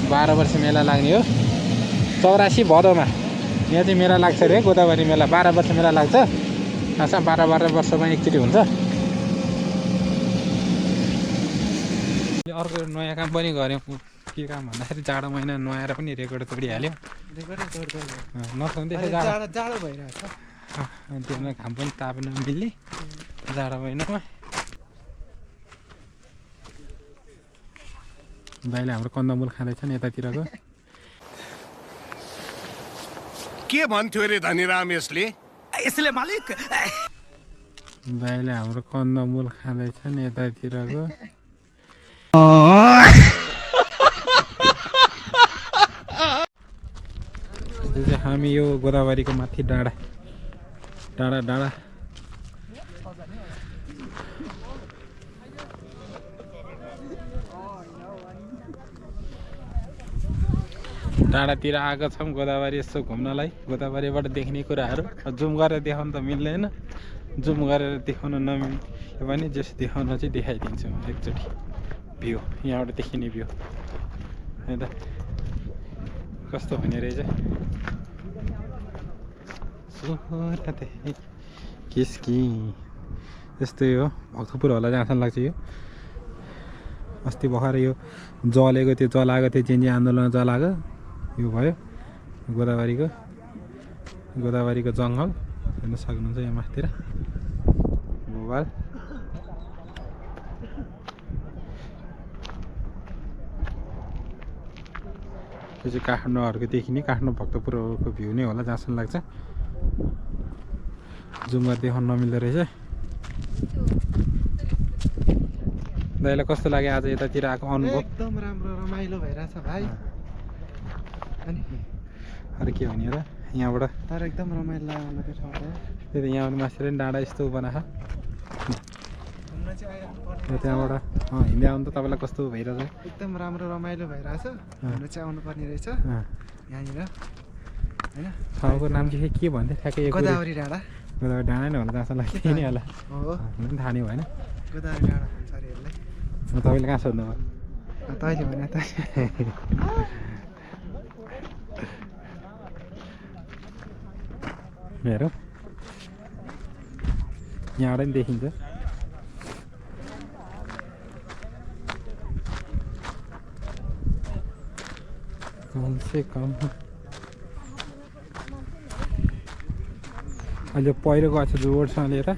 12 वर्ष मेला लाग्ने हो 84 भदौमा यहाँ चाहिँ मेला लाग्छ रे गोदावरी मेला 12 वर्ष मेला लाग्छ खासमा 12 वर्षमा एकचोटि हुन्छ अर्को नयाँ काम पनि गऱ्यौँ के काम भन्दाखेरि जाडो महिना नुहाएर पनि रेकर्ड तोडिहाल्यो नसक्ने जाडो भइरहेछ त्यसमा घाम पनि ताप्न मिल्ने जाडो महिनामा भाइले हाम्रो कन्दमूल खाँदैछन् यतातिरको के भन्थ्यो रे धनीराम यसले मालिक भाइले हाम्रो कन्दमूल खाँदैछन् यतातिरको हामी यो गोदावरीको माथि डाँडा डाँडातिर आएको छौँ गोदावरी यसो घुम्नलाई गोदावरीबाट देख्ने कुराहरू जुम गरेर देखाउनु त मिल्दैन जुम गरेर देखाउन नमिल्यो भने जस देखाउन चाहिँ देखाइदिन्छु म एकचोटि भ्यू यहाँबाट देखिने भ्यू होइन त कस्तो हुने रहेछ किसकी यस्तै हो भक्तपुर होला जहाँसम्म लाग्छ यो अस्ति भर्खर यो जलेको त्यो जलाएको थियो चेन्जी आन्दोलन जलाएको यो भयो गोदावरीको जङ्गल हेर्न सक्नुहुन्छ यहाँ माथितिर भूभाल त्यो चाहिँ काठमाडौँहरूको देखिने काठमाडौँ भक्तपुरको भ्यू नै होला जहाँसम्म लाग्छ जुम गरेर देखाउन नमिल्दो रहेछ दाइलाई कस्तो लाग्यो आज यतातिर आएको अनुभव एकदम राम्रो रमाइलो भइरहेछ भाइ अनि अरू के भने र यहाँबाट तर एकदम रमाइलो लाग्यो त्यही त यहाँ मासेर नि डाँडा यस्तो बनाएको त्यहाँबाट हिँड्दै आउनु त तपाईँलाई कस्तो भइरहेछ एकदम राम्रो रमाइलो भइरहेछ घुम्न चाहिँ आउनुपर्ने रहेछ यहाँनिर होइन ठाउँको नाम चाहिँ के भन्थ्यो ठ्याक्कै गोदावरी डाँडा डाँडा नै होला जहाँसम्म लाग्छ त्यही नै होला पनि थाहा नै भएन गोदावरी डाँडा भन्छ अरे यसलाई तपाईँले कहाँ सोध्नुभयो तैँले भने त हेरौँ यहाँबाट पनि देखिन्छ कमसे कम अहिले पहिरो गएको छ रोडसँग लिएर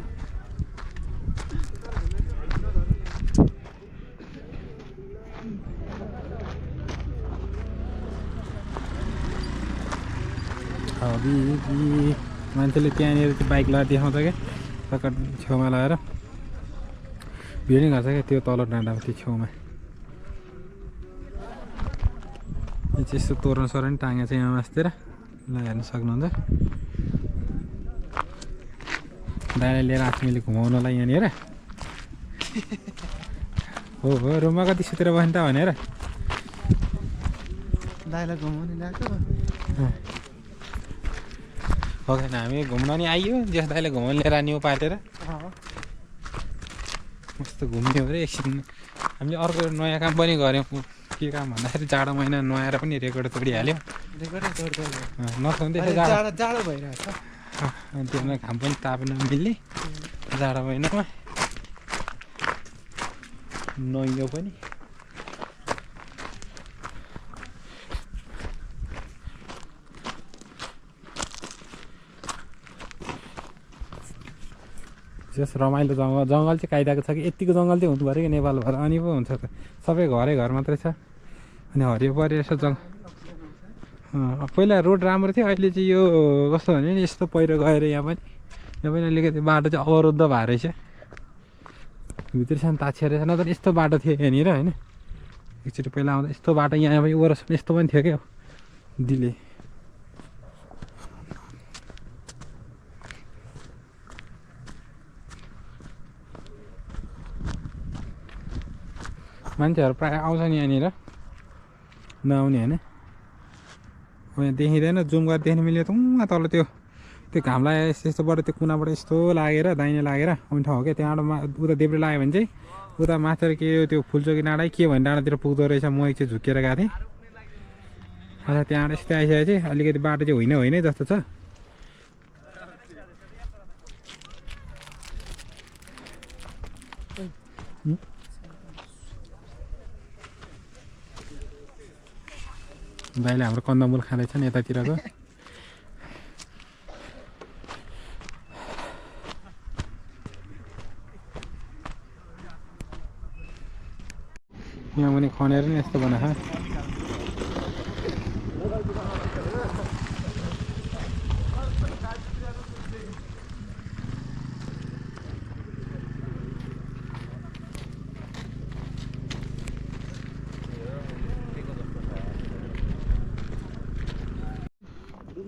मान्छेले त्यहाँनिर चाहिँ बाइक लगाएर देखाउँछ क्या सकाट छेउमा लगाएर भिड नै गर्छ क्या त्यो तल डाँडामा त्यो छेउमा यो चाहिँ यस्तो तोरण सोरण टाँगेको छ यहाँ मासतिर ल हेर्न सक्नुहुन्छ दाइले लिएर आएको मैले घुमाउनलाई यहाँनिर हो रुममा कति सुतेर बस्नु त भनेर दाइलाई घुमाउनु ल्याएको होइन हामी घुम्न नि आइयो जस दाइले घुमाउनु लिएर आनी हो पाटेर कस्तो घुम्ने हो अरे एकछिन हामीले अर्को नयाँ काम पनि गऱ्यौँ के काम भन्दाखेरि जाडो महिना नुहाएर पनि रेकर्ड तोडिहाल्यो नसक्ने जाडो भइरहेछ त्यसमा घाम पनि ताप्न मिल्ने जाडो महिनामा नुहाइयो पनि जस रमाइलो जङ्गल चाहिँ काइदाको छ कि यतिको जङ्गल चाहिँ हुनु पऱ्यो कि नेपालभर अनि पो हुन्छ त सबै घरै घर मात्रै छ अनि हरियो परियो पहिला रोड राम्रो थियो अहिले चाहिँ यो कस्तो भने नि यस्तो पहिरो गएर यहाँ पनि अलिकति बाटो चाहिँ अवरुद्ध भएर रहेछ भित्रसम्म ताछिएर रहेछ नत्र यस्तो बाटो थियो यहाँनिर होइन एकचोटि पहिला आउँदा यस्तो बाटो यहाँ पनि वरसम्म यस्तो पनि थियो क्या दिले मान्छेहरू प्रायः आउँछन् यहाँनिर नआउने होइन अब यहाँ देखिँदैन जुम गरेर देख्नु मिल्यो त उहाँ तल त्यो घाम लागेर यस्तोबाट त्यो कुनाबाट यस्तो लागेर दाहिने लागेर आउने ठाउँ हो क्या त्यहाँबाट उता देब्रे लाग्यो भने चाहिँ उता माथि के त्यो फुलचोकी डाँडा के भन्ने डाँडातिर पुग्दो रहेछ म एकचोटि झुकेर गएको थिएँ अच्छा त्यहाँबाट यस्तै आइसकेको चाहिँ अलिकति बाटो चाहिँ होइन जस्तो छ। भाइले हाम्रो कन्दमूल खाँदैछन् यतातिरको। यहाँ पनि खनेर नि यस्तो बनाएको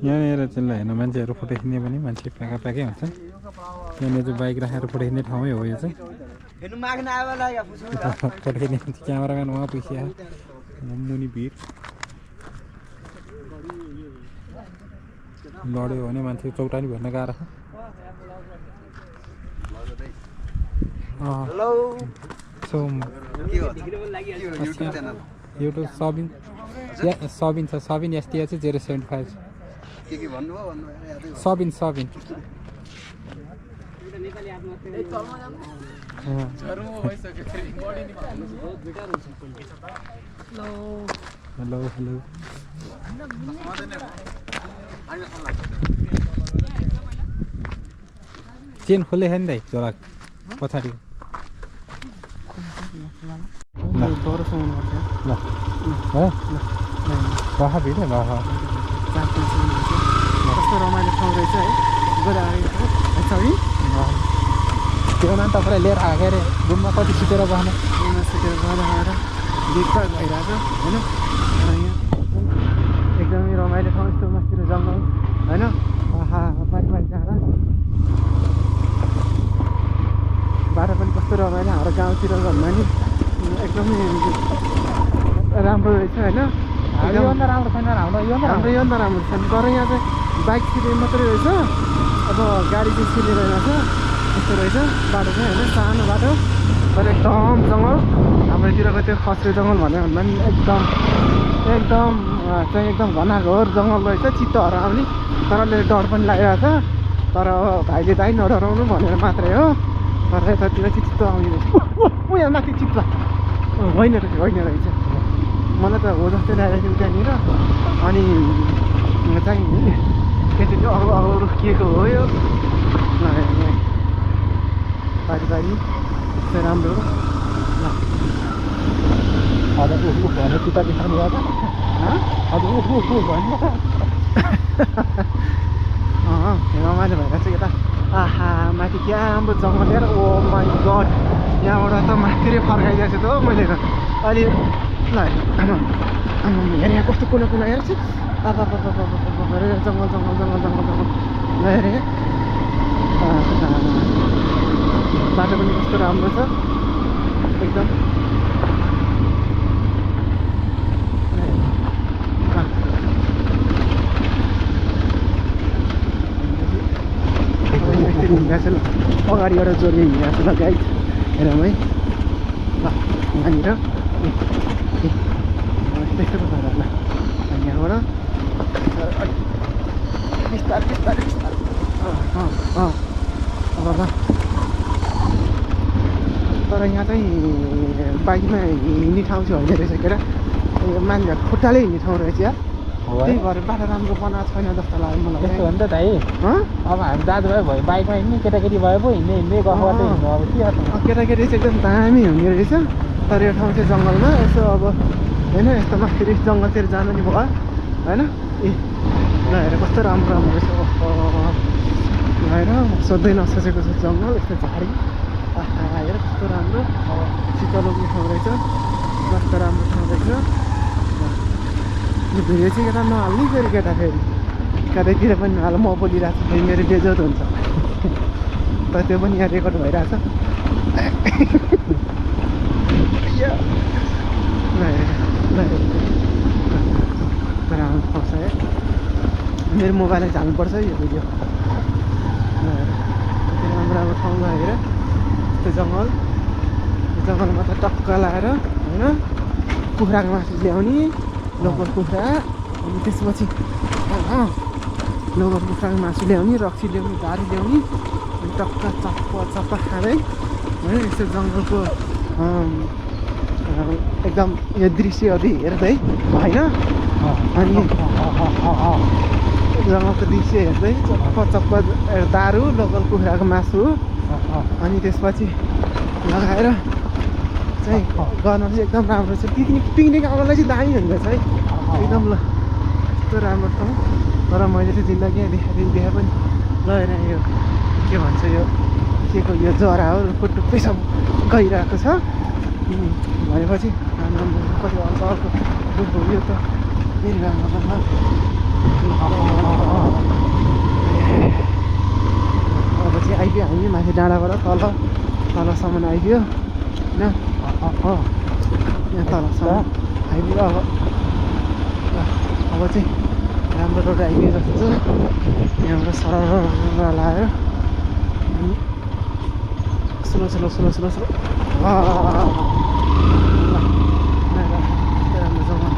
यहाँनिर चाहिँ हेर्न मान्छेहरू फोटो खिच्ने पनि मान्छे पाएकै हुन्छ। यहाँनिर चाहिँ बाइक राखेर फोटो खिच्ने ठाउँै हो यो चाहिँ। फोटो खिच्ने क्यामेराम्यान उहाँ पैसा मुनि भिड लड्यो भने मान्छे चौतारी भेट्न गाह्रो छ। युट्युब सबिन छ। सबिन एसटिया चाहिँ 075 सबिन हेलो चेन खोले है नि दाइ झोला पछाडि कस्तो रमाइलो ठाउँ रहेछ है। त्यो नाम तपाईँलाई लिएर आएको अरे रुममा कति सुतेर बस्न रुममा सुतेर गएर भिडभाड भइरहेको होइन। यहाँ एकदमै रमाइलो ठाउँ यस्तो माथितिर जङ्गल होइन। पारि जाँदा बाटो पनि कस्तो रमाइलो। हाम्रो गाउँतिर भन्दा नि एकदमै राम्रो रहेछ होइन। योभन्दा राम्रो छैन हाम्रो योभन्दा राम्रो छैन। तर यहाँ चाहिँ बाइक सिधै मात्रै रहेछ, अब गाडी चाहिँ सिधै रहेछ। यस्तो रहेछ बाटो चाहिँ होइन, सानो बाटो तर एकदम जङ्गल। हाम्रोतिरको त्यो खस्रो जङ्गल भन्यो भने पनि एकदम घनाघोर जङ्गल रहेछ। चित्तहरू आउने तर अहिले डर पनि लागिरहेको छ। तर भाइले दाइ नडराउनु भनेर मात्रै हो। तर यतातिर चाहिँ चित्त आउने रहेछ। यहाँ माथि चित्त होइन रहेछ। मलाई त हो जस्तै लागेको थियो त्यहाँनिर। अनि चाहिँ त्यति अरू रोकिएको हो यो पारि त्यस्तै राम्रो। भने चित्त बिहान रमाइलो भइरहेको छ यता। आहा माथि क्या राम्रो जङ्गल लिएर। ओ माई गड यहाँबाट त माथिरै फर्काइदिएको छु त हो मैले त अलि ल हेर यहाँ कस्तो कुना हेर्छ। जङ्गल हेरे बाटो पनि कस्तो राम्रो छ एकदम। अगाडिबाट जोड्ने हिँडेको छु ल गाइड हेरौँ है। ल यहाँनिर त्यस्तो पो भएर ल यहाँबाट बिस्तारै अब तर यहाँ चाहिँ बाइकमा हिँड्ने ठाउँ चाहिँ होइन रहेछ केटा। मान्छेहरू खुट्टाले हिँड्ने ठाउँ रहेछ यार। त्यही भएर बाटो राम्रो बनाएको छैन जस्तो लाग्यो मलाई। यस्तो हो नि त दाइ। अब हामी दाजुभाइ भयो बाइकमा हिँड्ने, केटाकेटी भयो पो हिँड्ने गफ गर्दै हिँड्नु। अब के गर्नु, केटाकेटी चाहिँ एकदम दामी हुने रहेछ। तर यो ठाउँ चाहिँ जङ्गलमा यसो अब होइन यस्तो माथि जङ्गलतिर जानु नि भयो होइन। ए ल हेर कस्तो राम्रो रहेछ। हेर सोध्दै नसोचेको छ जङ्गल यस्तो झाडी। आहा हेर कस्तो राम्रो शीतल हुने ठाउँ रहेछ। कस्तो राम्रो ठाउँ रहेछ। यो भिडियो चाहिँ केटा नहाल्ने फेरि केटा फेरि कतैतिर पनि नहाल। म बोलिरहेको छु फेरि मेरो बेइज्जत हुन्छ। तर त्यो पनि यहाँ रेकर्ड भइरहेछ। राम्रो पाउँछ है। मेरो मोबाइललाई झाल्नुपर्छ यो भिडियो। राम्रो ठाउँमा हेर यस्तो जङ्गलमा त टक्क लगाएर होइन कुखुराको मासु ल्याउने लोकल कुखुरा अनि त्यसपछि लोबर कुखुराको मासु ल्याउने, रक्सी ल्याउने, घारी ल्याउने, अनि टक्क चप्प खाँदै है यस्तो जङ्गलको एकदम यो दृश्यहरू हेर्दै होइन अनि जङ्गलको दृश्य हेर्दै चप्प दारू लोकल कुखुराको मासु अनि त्यसपछि लगाएर चाहिँ गर्न चाहिँ एकदम राम्रो छ। पिकनिक आउनलाई चाहिँ दामी हुन्छ है एकदम ल यस्तो राम्रो ठाउँ। तर मैले चाहिँ जिन्दगी देखा पनि लगेर यो के भन्छ यो के को यो जरा हो टुप्पैसम्म गइरहेको छ भनेपछि कति अर्को दुःख यो त फेरि राम्रो अब चाहिँ आइपुग्यो हामी माथि डाँडाबाट तलसम्म आइपुग्यो होइन यहाँ तलसम्म आइपुग्यो। अब चाहिँ राम्रो रोड आइपुग्यो जस्तो छ। यहाँबाट सरर लगाएर स्लो राम्रो जग्गा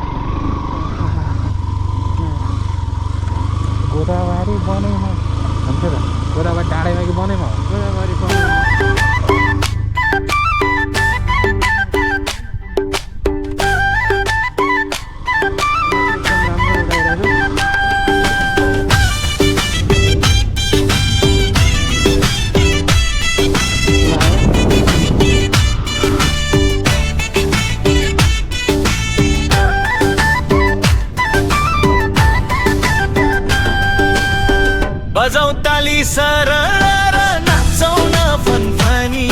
गोदावरी बनेमा भन्छ त गोदावरी डाँडैमा कि बनेमा हो गोदावरी बने बजाऊ ताली सरर नाचौँ न फनफनी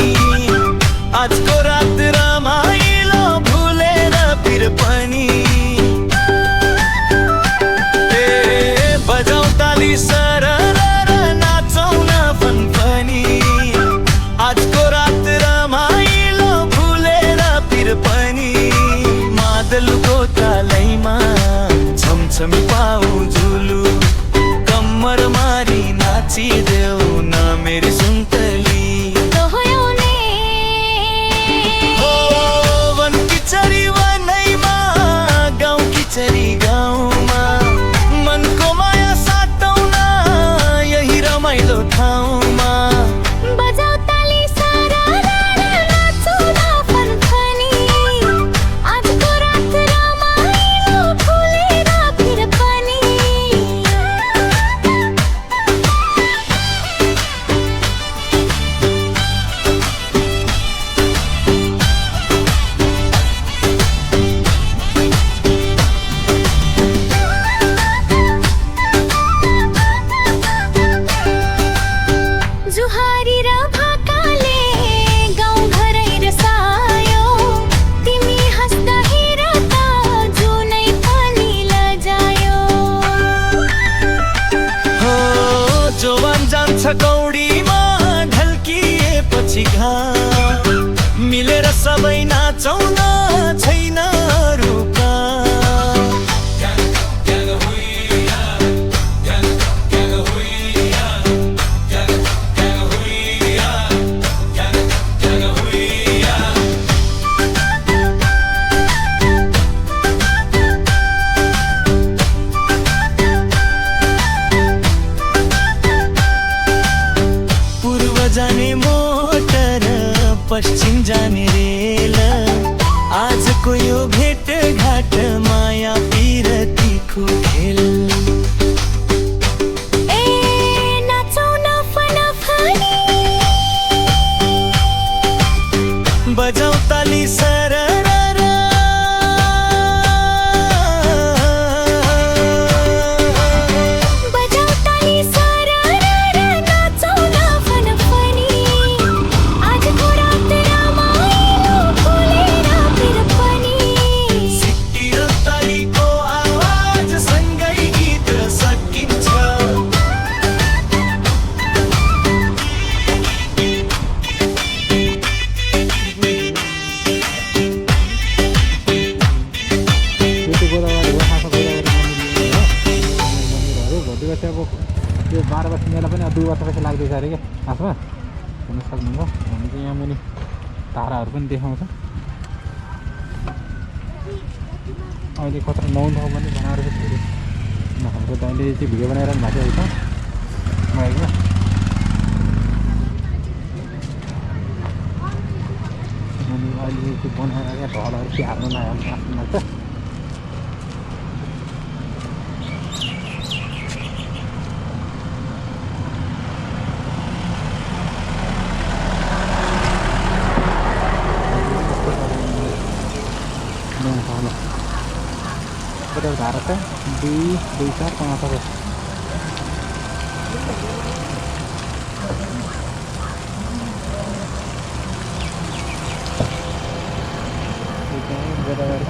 आजको रात रमाइलो भुलेर फिर पनि बजाऊ ताली सरर नाचौँ न फनफनी आजको रात रमाइलो भुलेर फिर पनि मादलको तालैमा छमछमी पाऊ झुलु कम्मर मारी नाचिदेऊ न मेरी सुन्तली वन किचरी वनैमा गाउँ किचरी गाउँमा मनको माया साटौँ न यही रमाइलो ठाउँमा बजाऊ ताली सरर नाचौँ न फनफनी आजको रात रमाइलो भुलेर फिर पनि जुहारी र भाकाले गाउँ घरै रसायो तिमी हाँस्दा हेर त जुनै पनि लजायो हो जवान जान्छ कौडीमा ढल्किएपछि घाम मिलेर सबै नाचौँ न छैन रूपा जाने मोटर पश्चिम जाने रेल आजको यो भेट घाट माया पिरतीको खेल नाचौँ न फनफनी बजाऊ ताली सरर बजाऊ ताली सरर नाचौँ न फनफनी आजको रात रमाइलो भुलेर फिर पनि सिटी र तालीको आवाज सँगै गीत सकिन्छ अब त्यो 12 वर्ष मेला पनि अब 2 वर्षपछि लाग्दैछ अरे क्या खासमा हेर्न सक्नुहुन्छ। हामी चाहिँ यहाँ मुनि ताराहरू पनि देखाउँछ। अहिले कत्रो 9 पनि बनाएर फेरि गोदावरीले चाहिँ भिडियो बनाइरहनु भएको छ माइकमा अनि अहिले चाहिँ बनाएर क्या ढलहरू चाहिँ हाल्नु नआफ्नो लाग्छ कता धारा छ 2 4 5 छ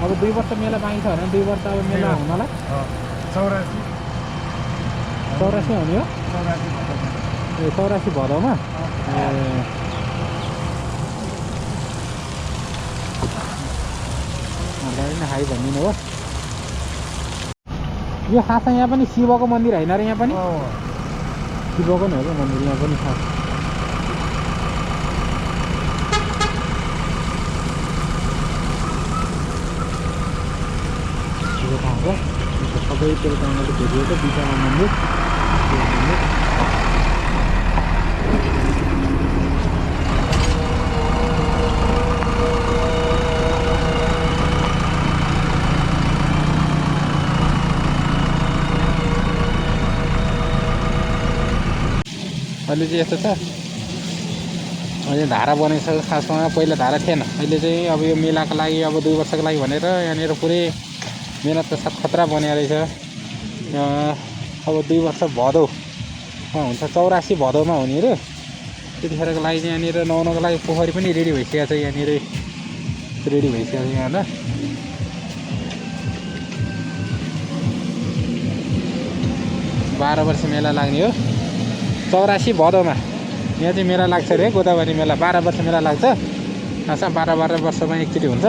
अब 2 वर्ष मेला बाँकी छ भने 2 वर्ष अब मेला हुनला 84 हुने हो 84 भदौमा गाडी नै खाइ भनिदिनु हो यो खासमा यहाँ पनि शिवको मन्दिर होइन र यहाँ पनि शिवको नै हो क्या मन्दिर यहाँ पनि खास शिव ठाउँ हो सबैतिर त्यहाँबाट भेटिएको बिचमा मन्दिर अहिले चाहिँ यस्तो छ अहिले धारा बनाइसक्यो खासमा पहिला धारा थिएन अहिले चाहिँ अब यो मेलाको लागि अब 2 वर्षको लागि भनेर यहाँनिर पुरै मेला त सब खतरा बनाएर रहेछ अब 2 वर्ष भदौमा हुन्छ 84 भदौमा हुने रे त्यतिखेरको लागि चाहिँ यहाँनिर नुहाउनको लागि पोखरी पनि रेडी भइसकेको छ यहाँनिर रेडी भइसकेको छ यहाँ ल 12 वर्ष मेला लाग्ने हो 84 भदौमा यहाँ चाहिँ मेला लाग्छ अरे गोदावरी मेला 12 वर्ष मेला लाग्छ खासमा 12 वर्षमा एकचोटि हुन्छ